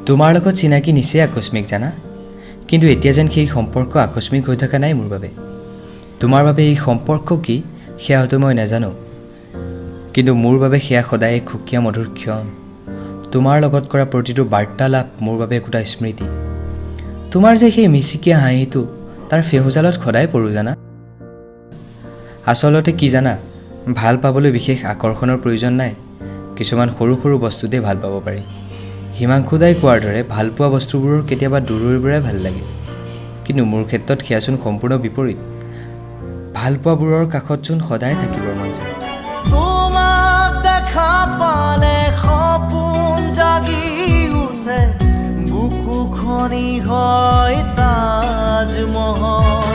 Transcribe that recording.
তোমাৰ লগত চিনাকি নিচেই আকস্মিক জানা, কিন্তু এতিয়া যেন সেই সম্পৰ্ক আকস্মিক হৈ থকা নাই মোৰ বাবে। তোমাৰ বাবে এই সম্পৰ্ক কি সেয়া হয়তো মই নাজানো, কিন্তু মোৰ বাবে সেয়া সদায় এক সুকীয়া মধুৰ ক্ষণ। তোমাৰ লগত কৰা প্ৰতিটো বাৰ্তালাপ মোৰ বাবে একোটা স্মৃতি। তোমাৰ যে সেই মিচিকীয়া হাঁহিটো, তাৰ ফেঁহুজালত সদায় পৰোঁ জানা। আচলতে কি জানা, ভাল পাবলৈ বিশেষ আকৰ্ষণৰ প্ৰয়োজন নাই। কিছুমান সৰু সৰু বস্তুতেই ভাল পাব পাৰি। হিমাংশুদাই কোৱাৰ দৰে ভালপোৱা বস্তুবোৰৰ কেতিয়াবা দূৰৈৰ পৰাই ভাল লাগে, কিন্তু মোৰ ক্ষেত্ৰত সেয়াচোন সম্পূৰ্ণ বিপৰীত। ভালপোৱাবোৰৰ কাষতচোন সদায় থাকিবৰ মন যায়। তোমাক দেখা পালে সপোন জাগি উঠে, বুকুখনি হয় তাজমহল।